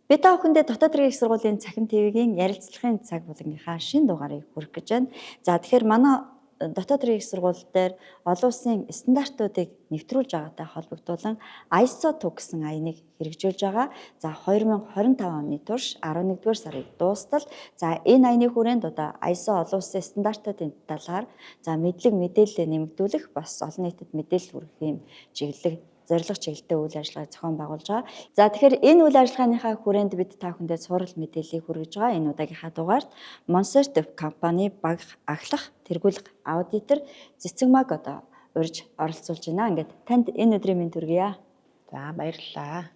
Би та бүхэндээ дотоод хэргийн их сургуулийн цахим ТV-гийн ярилцлагын цаг булангийнхаа шинэ дугаарыг хүргэх гэж байна. За, тэгэхээр манай дотоод хэргийн их сургууль дээр олон улсын стандартуудыг нэвтрүүлж байгаатай холбогдуулан ISO 2 гэсэн аяныг хэрэгжүүлж байгаа. За, 2025 оны турш 11-р сарыг дуустал, за, энэ аяны хүрээнд одоо ISO олон улсын стандартуудын талаар, за, мэдлэг мэдээлэлээ нэмэгдүүлэх, бас олон нийтэд мэдээлэл хүргэх юм чиглэлэг, зорилго чиглэлтэй үйл ажиллагааг зохион байгуулж байгаа. За, тэгэхээр энэ үйл ажиллагааныхаа хүрээнд бид та бүхэндээ цуврал мэдээллийг хүргэж байгаа. Энэ удаагийнхаа дугаарт Monsertif компани баг ахлах тэргүүлэх аудитор Цэцэгмааг одоо урьж оролцуулж байна. Ингээд танд энэ өдрийн мэнд хүргье. За, баярлалаа.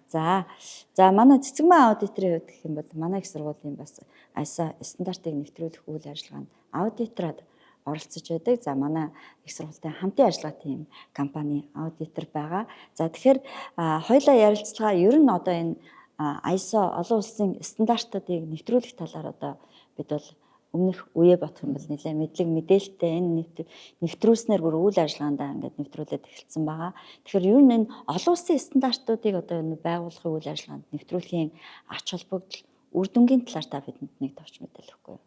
За, манай Цэцэгмаа аудиторын хувьд гэх юм бол манай их сургуулийн бас ISO стандартыг нэвтрүүлэх үйл ажиллагаанд аудитороор оролцож байдаг. За, манай их сургуультай хамтын ажиллагаатай юм компани аудитор байгаа. За, тэгэхээр хоёулаа ярилцлага ер нь одоо энэ ISO олон улсын стандартуудыг нэвтрүүлэх талаар одоо бид бол өмнөх үеэ бодох юм бол нэлээ мэдлэг мэдээлэлтэй, энэ нэвтрүүлснээр бүр үйл ажиллагаандаа ингээд нэвтрүүлээд эхэлсэн байгаа. Тэгэхээр ер нь энэ олон улсын стандартуудыг одоо энэ байгууллагын үйл ажиллагаанд нэвтрүүлэхийн ач холбогдол, үр дүнгийн талаар та бидэнд нэг товч мэдээлэл өгөхгүй юу?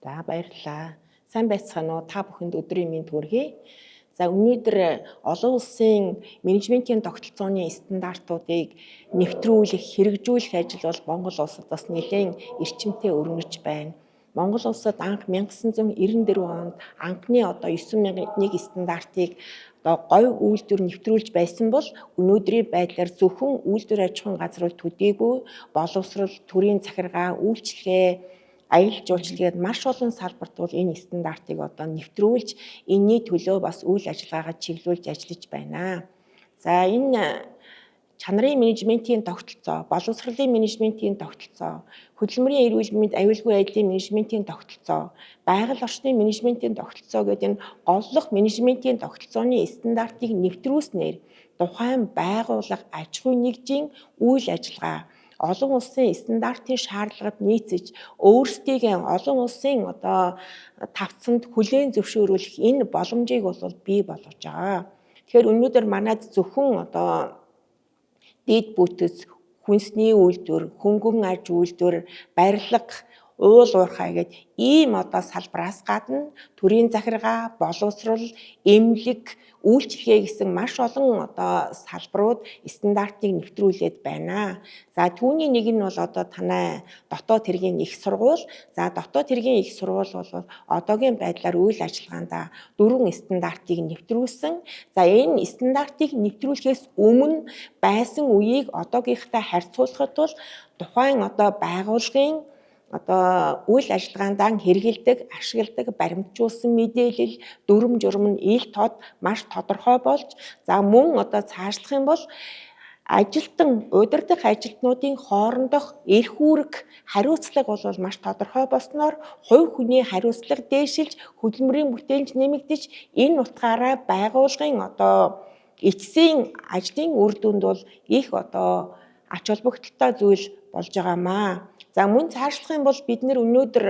За, баярлалаа. Сайн байцгаана уу? Та бүхэнд өдрийн мэнд хүргэе. За, өнөөдөр олон улсын менежментийн тогтолцооны стандартуудыг нэвтрүүлэх, хэрэгжүүлэх ажил бол Монгол улсад бас нэлээд эрчимтэй өрнөж байна. Монгол улсад анх 1994 онд анхны одоо 9001 стандартыг одоо говь үйлдвэр нэвтрүүлж байсан бол өнөөдрийн байдлаар зөвхөн үйлдвэр аж ахуйн газрууд төдийгүй боловсрол, төрийн захиргаа, үйлчилгээ, аялал жуулчлал гээд маш олон салбарт бол энэ стандартыг одоо нэвтрүүлж, энэний төлөө бас үйл ажиллагаагаа чиглүүлж ажиллаж байна. За, энэ чанарын менежментийн тогтолцоо, боловсролын менежментийн тогтолцоо, хөдөлмөрийн эрүүл мэнд, аюулгүй байдлын менежментийн тогтолцоо, байгаль орчны менежментийн тогтолцоо гэдэг энэ голлох менежментийн тогтолцооны стандартыг нэвтрүүлснээр тухайн байгууллага, аж ахуйн нэгжийн үйл ажиллагаа олон улсын стандартын шаардлагад нийцэж, өөрсдийг олон улсын одоо тавцанд хүлээн зөвшөөрүүлэх энэ боломжийг бол бий болгож байгаа. Тэгэхээр өнөөдөр манайд зөвхөн одоо дэд бүтэц, хүнсний үйлдвэр, хөнгөн аж үйлдвэр, барилга, уул уурхай гээд ийм одоо салбараас гадна төрийн захиргаа, боловсрол, эмнэлэг, үйлчилгээ гэсэн маш олон одоо салбарууд стандартыг нэвтрүүлээд байна. За, түүний нэг нь бол одоо танай дотоод хэргийн их сургууль. За, дотоод хэргийн их сургууль бол одоогийн байдлаар үйл ажиллагаанд дөрвөн стандартыг нэвтрүүлсэн. За, энэ стандартыг нэвтрүүлэхээс өмнө байсан үеийг одоогийнхтай харьцуулахад бол тухайн одоо байгууллагын одоо үйл ажиллагаандаа хэрэглэдэг, ашигладаг, баримтжуулсан мэдээлэл, дүрэм журам нь ил тод маш тодорхой болж, за, мөн одоо цаашлах юм бол ажилтан, удирдах ажилтнуудын хоорондох эрх үүрэг, хариуцлага бол маш тодорхой болсноор хувь хүний хариуцлага дээшилж, хөдөлмөрийн бүтээмж нэмэгдэж, энэ утгаараа байгууллагын одоо эцсийн ажлын үр дүнд бол их одоо ач холбогдолтой зүйл болж байгаа маа. За, мөн цаашлах юм бол бид нар өнөөдөр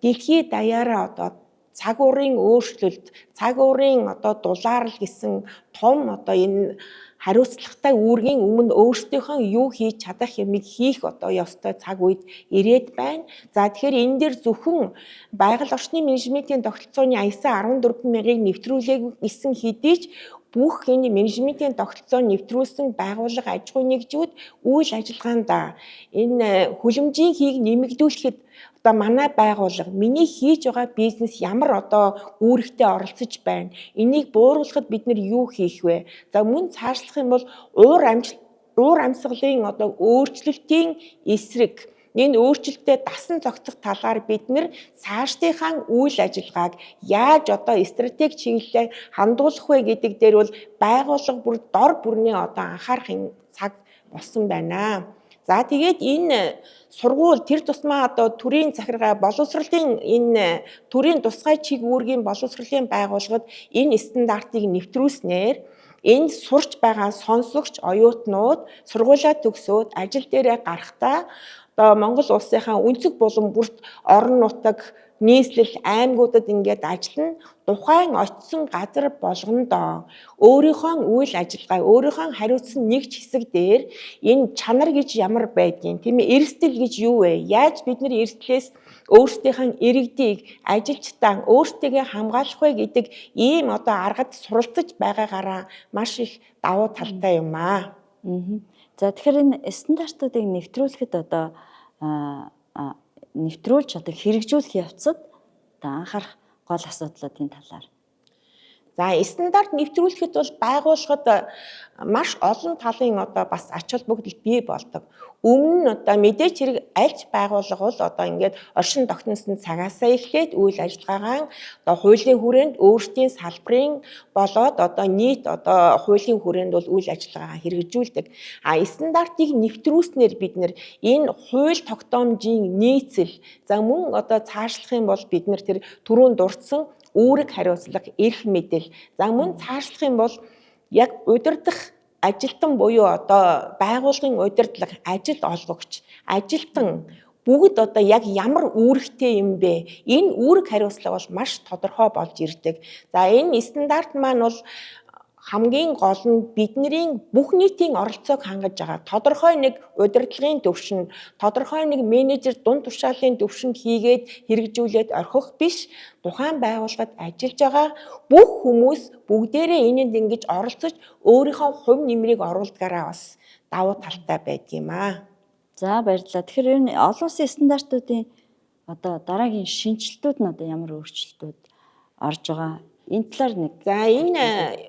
дэлхий даяараа одоо цаг уурын өөрчлөлт, цаг уурын одоо дулаарл гэсэн том одоо энэ хариуцлагатай үүргийн өмнө өөрсдийнхөө юу хийж чадах юмыг хийх одоо ёстой цаг үед ирээд байна. За, тэгэхээр энэ дээр зөвхөн байгаль орчны менежментийн тогтолцооны ISO 14 мянгаыг нэвтрүүлээгүй гэсэн хэдий ч бүх энэ менежментийн тогтолцоо нэвтрүүлсэн байгууллага, аж ахуйн нэгжүүд үйл ажиллагаанд энэ хүлэмжийн хийг нэмэгдүүлэхэд одоо манай байгууллага, миний хийж байгаа бизнес ямар одоо үүрэгтэй оролцож байна? Энийг бууруулахад бид нар юу хийх вэ? За, мөн цаашлах юм бол уур амьсгалын одоо өөрчлөлтийн эсрэг энэ өөрчлөлтөд дасан зохицох талаар бид нар цаашдынхаа үйл ажиллагааг яаж одоо стратеги чиглэлээр хандуулах вэ гэдэг дээр бол байгууллага бүр дор бүрний одоо анхаарах цаг болсон байна. За, тэгээд энэ сургууль тэр тусмаа одоо төрийн захиргаа, боловсролын энэ төрийн тусгай чиг үүргийн боловсролын байгууллагад энэ стандартыг нэвтрүүлснээр энд сурч байгаа сонсогч оюутнууд сургуулиа төгсөөд ажил дээрээ гарахдаа одоо Монгол улсынхаа өнцөг булан бүрт орон нутаг нийслэл аймагуудад ингээд ажиллана. Тухайн очисон газар болгондоо өөрийнхөө үйл ажиллагаа, өөрийнхөө хариуцсан нэг ч хэсэг дээр энэ чанар гэж ямар байдгийг, тийм ээ, эрсдэл гэж юу вэ? Яаж бид нар эрсдлээс өөрсдийнхөө иргэдийг, ажилчдаа өөрсдийгөө хамгаалах вэ гэдэг ийм одоо аргад суралцаж байгаагаараа маш их давуу талтай юм аа. За, тэгэхээр энэ стандартуудыг нэвтрүүлэхэд одоо нэвтрүүлж одоо хэрэгжүүлэх явцад одоо анхаарах гол асуудлуудын талаар. За, стандарт нэвтрүүлэхэд бол байгууллагад маш олон талын одоо бас ач холбогдол бий болдог. Өмнө нь одоо мэдээч хэрэг альж байгууллага бол одоо ингээд оршин тогтносон цагаасаа эхлээд үйл ажиллагаагаа одоо хуулийн хүрээнд өөрсдийн салбарын болоод одоо нийт одоо хуулийн хүрээнд бол үйл ажиллагаагаа хэрэгжүүлдэг. А стандартыг нэвтрүүлснээр бид нэр энэ хууль тогтоомжийн нийцэл, за мөн одоо цаашлах юм бол бид нэр тэр түрүүн дурдсан үүрэг хариуцлага, эрх мэдэл, за мөн цаашлах юм бол яг удирдах ажилтан буюу одоо байгууллагын удирдлага, ажил олгогч, ажилтан бүгд одоо яг ямар үүрэгтэй юм бэ? Энэ үүрэг хариуцлага бол маш тодорхой болж ирдэг. За, энэ стандарт маань бол хамгийн гол нь бидний бүх нийтийн оролцоог хангаж байгаа. Тодорхой нэг удирдлагын төвшөнд, тодорхой нэг менежер дунд тушаалын төвшөнд хийгээд хэрэгжүүлээд орхих биш. Тухайн байгууллагад ажиллаж байгаа бүх хүмүүс бүгдээрээ энэнд ингэж оролцож өөрийнхөө хувь нэмрийг оруулдгаараа бас давуу талтай байдаг юм аа. За, баярлалаа. Тэгэхээр ер нь олон улсын стандартуудын одоо дараагийн шинэчлэлтүүд нь одоо ямар өөрчлөлтүүд орж байгаа? Энэ талаар нэг. За, энэ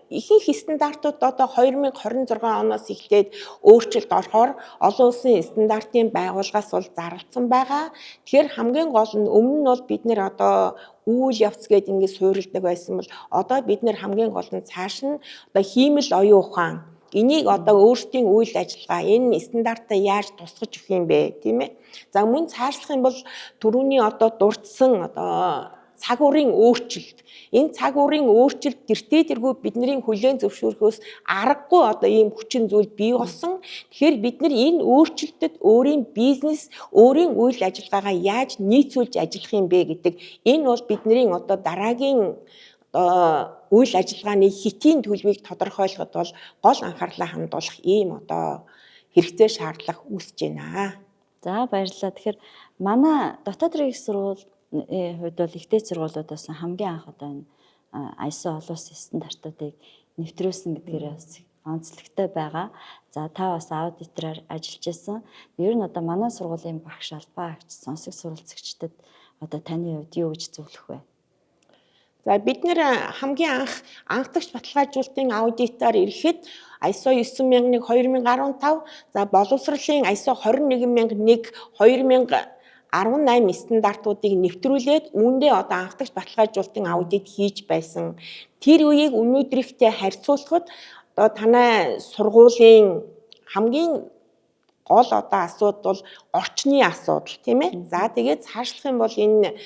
ихэнх стандартууд одоо 2026 оноос эхлээд өөрчлөлт орохоор олон улсын стандартын байгууллагаас бол зарласан байгаа. Тэгэхээр хамгийн гол нь өмнө нь бол бид нэр одоо үйл явц гээд ингэ суурилдаг байсан бол одоо бид нэр хамгийн гол нь цааш нь одоо хиймэл оюун ухаан, энийг одоо өөрсдийн үйл ажиллагаа энэ стандартаа яаж тусгаж өгөх юм бэ, тийм ээ. За, мөн цаашлах юм бол түрүүний одоо дурдсан одоо цаг уурын өөрчлөлт. Энэ цаг уурын өөрчлөлт гэртээ тэргүй бидний хүлээн зөвшөөрөхөөс аргагүй одоо ийм хүчин зүйл бий болсон. Тэгэхээр бид нар энэ өөрчлөлтөд өөрийн бизнес, өөрийн үйл ажиллагаагаа яаж нийцүүлж ажиллах юм бэ гэдэг энэ бол бидний одоо дараагийн одоо үйл ажиллагааны хэтийн төлөвийг тодорхойлоход бол гол анхаарлаа хандуулах ийм одоо хэрэгцээ шаардлага үүсэж байна. За, баярлалаа. Тэгэхээр манай дотоод хэрэг сургууль хувьд бол их дээд сургуулиудаас хамгийн анх одоо энэ ISO олон улсын стандартуудыг нэвтрүүлсэн гэдгээр бас онцлогтой байгаа. За, та бас аудитороор ажиллаж байсан. Ер нь одоо манай сургуулийн багш, албан агч, сонсог суралцагчдад одоо таны хувьд юу гэж зөвлөх вэ? За, бид нэр хамгийн анх анхдагч баталгаажуулалтын аудитаар ирэхэд ISO 9001 2015, за боловсролын ISO 21001 2018 стандартуудыг нэвтрүүлээд үүндээ одоо анхдагч баталгаажуулалтын аудит хийж байсан. Тэр үеийг өнөөдрийнхтэй харьцуулахад одоо танай сургуулийн хамгийн гол одоо асуудал бол орчны асуудал, тийм ээ. За, тэгээд цаашлах юм бол энэ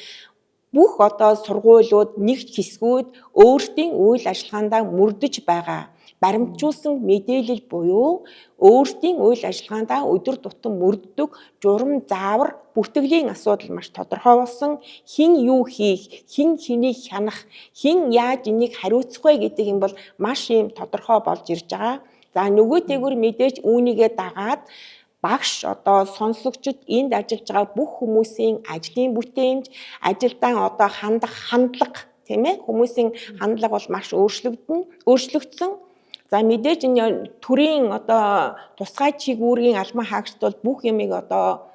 бүх одоо сургуулиуд нэгт хэсгүүд өөрсдийн үйл ажиллагаандаа мөрдөж байгаа баримтжуулсан мэдээлэл буюу өөрсдийн үйл ажиллагаандаа өдөр тутам мөрддөг журам, заавар, бүртгэлийн асуудал маш тодорхой болсон. Хэн юу хийх, хэн хэнийг хянах, хэн яаж энийг хариуцах вэ гэдэг юм бол маш ийм тодорхой болж ирж байгаа. За, нөгөө тэгвэр мэдээж үүнийгээ дагаад багш, одоо сонсогчид, энд ажиллаж байгаа бүх хүмүүсийн ажлын бүтээмж, ажилдаа одоо хандах хандлага, тийм ээ, хүмүүсийн хандлага бол маш өөрчлөгдсөн. За, мэдээж энэ төрийн одоо тусгай чиг үүргийн албан хаагчид бол бүх юмыг одоо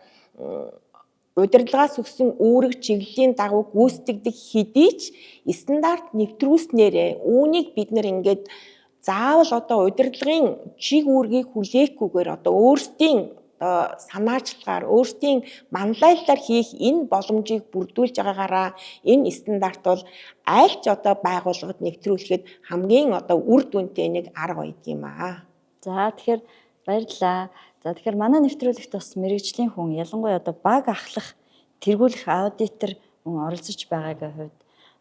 удирдлагаас өгсөн үүрэг чиглэлийн дагуу гүйцэтгэдэг хэдий ч стандарт нэвтрүүлснээрээ үүнийг бид нар ингээд заавал одоо удирдлагын чиг үүргийг хүлээхгүйгээр одоо өөрсдийн одоо санаачлагаар, өөрсдийн манлайлалаар хийх энэ боломжийг бүрдүүлж байгаагаараа энэ стандарт бол аль ч одоо байгууллагад нэвтрүүлэхэд хамгийн одоо үр дүнтэй нэг арга байдаг юм аа. За, тэгэхээр баярлалаа. За, тэгэхээр манай нэвтрүүлэгт бас мэргэжлийн хүн, ялангуяа одоо баг ахлах тэргүүлэх аудитор хүн оролцож байгаагийн хувьд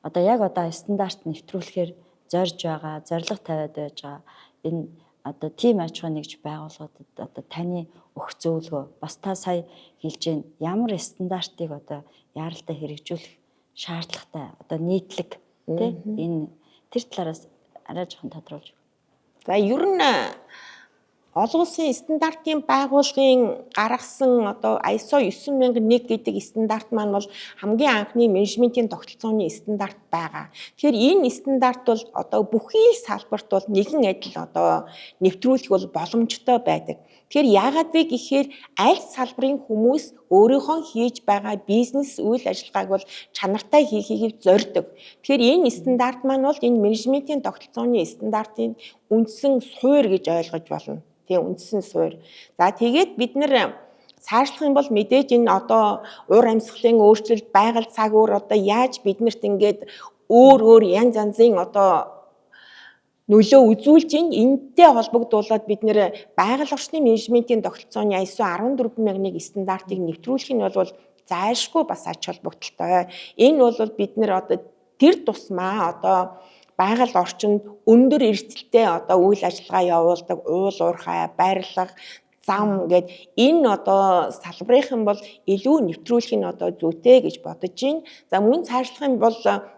одоо яг одоо стандарт нэвтрүүлэхээр зорж байгаа, зорилго тавиад байж байгаа энэ одоо тийм аж ахуй нэгж байгууллагуудад одоо таны өгөх зөвлөгөө, бас та сая хэлж гин ямар стандартыг одоо яаралтай хэрэгжүүлэх шаардлагатай одоо нийтлэг тий энэ тэр талаараас арай жоохон тодруулж. За ер нь олон улсын стандартын байгууллагын гаргасан одоо ISO 9001 гэдэг стандарт маань бол хамгийн анхны менежментийн тогтолцооны стандарт байгаа. Тэгэхээр энэ стандарт бол одоо бүхий л салбарт бол нэгэн адил одоо нэвтрүүлэх бол боломжтой байдаг. Тэгэхээр яагаад вэ гэхээр аль салбарын хүмүүс өөрийнхөө хийж байгаа бизнес үйл ажиллагааг бол чанартай хийхийг зорьдог. Тэгэхээр энэ стандарт маань бол энэ менежментийн тогтолцооны стандартын үндсэн суурь гэж ойлгож болно. Тийм, үндсэн суурь. За тэгээд бид нар цаашлах юм бол мэдээж энэ одоо уур амьсгалын өөрчлөлт, байгаль цаг үр одоо яаж биднэрт ингээд өөр өөр янз янзын одоо нөлөө үзүүлж ин энэтэй холбогдуулаад бид нэр байгаль орчны менежментийн тогтолцооны ISO 14001 стандартыг нэвтрүүлэх нь бол зайлшгүй бас ач холбогдолтой. Энэ бол бид нэр одоо тэр тусмаа одоо байгаль орчинд өндөр эрсдэлтэй одоо үйл ажиллагаа явуулдаг уул уурхай, барилга, зам гээд энэ одоо салбарынхан бол илүү нэвтрүүлэх нь одоо зүйтэй гэж бодож байна. За мөн цаашлах юм бол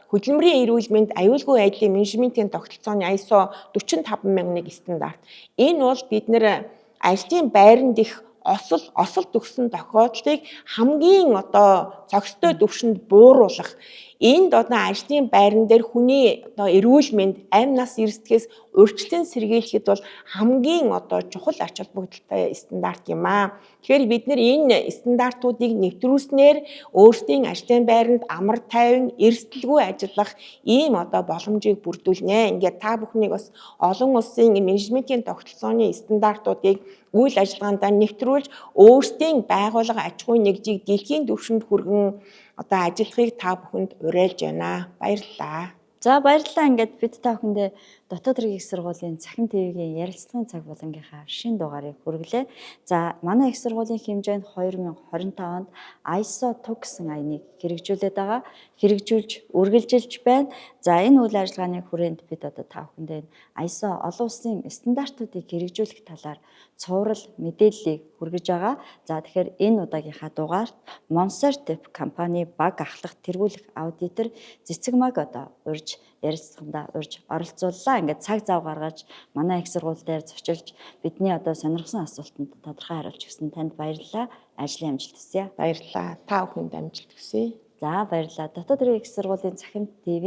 хөдөлмөрийн эрүүл мэнд, аюулгүй байдлын менежментийн тогтолцооны ISO 45001 стандарт. Энэ бол бид нэр ажлын байранд их осол төгсөн тохиолдлыг хамгийн одоо цогцтой түвшинд бууруулах, энд одоо ажлын байран дээр хүний одоо эрүүл мэнд, амь нас эрсдгээс урьдчилан сэргийлэхэд бол хамгийн одоо чухал ач холбогдолтой стандарт юм аа. Тэгэхээр бид нар энэ стандартуудыг нэвтрүүлснээр өөрсдийн ажлын байранд амар тайван, эрсдэлгүй ажиллах ийм одоо боломжийг бүрдүүлнэ. Ингээд та бүхнийг бас олон улсын менежментийн тогтолцооны стандартуудыг үйл ажиллагаандаа нэвтрүүлж өөрсдийн байгууллага, аж ахуйн нэгжийг дэлхийн түвшинд хүргэн одоо ажиллахыг та бүхэнд уриалж байна. Баярлалаа. За баярлалаа. Ингээд бид та бүхэндээ дотоод хэргийн их сургуулийн цахим ТV-гийн ярилцлагын цаг булангийнхаа шинэ дугаарыг хүргэлээ. За манай их сургуулийн хэмжээнд 2025 онд ISO туг гэсэн аяныг хэрэгжүүлээд байгаа. Хэрэгжүүлж үргэлжилж байна. За энэ үйл ажиллагааны хүрээнд бид одоо та бүхэндээ ISO олон улсын стандартуудыг хэрэгжүүлэх талаар цуврал мэдээллийг хүргэж байгаа. За тэгэхээр энэ удаагийнхаа дугаарт Monsertep компани баг ахлах тэргүүлэх аудитор Цэцэгмаг одоо урьж ярилцлагандаа урьж оролцууллаа. Ингээд цаг зав гаргаж манай их сургууль дээр зочилж бидний одоо сонирхсан асуултанд тодорхой хариулж өгсөн танд баярлалаа. Ажлын амжилт хүсье. Баярлалаа. Та бүхэнд амжилт хүсье. За баярлалаа. Дотоод хэргийн их сургуулийн цахим ТV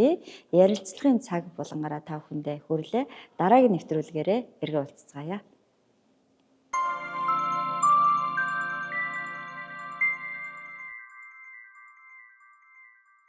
ярилцлагын цаг булангаараа та бүхэндээ хүрлээ. Дараагийн нэвтрүүлгээрээ эргээ уулзцаая.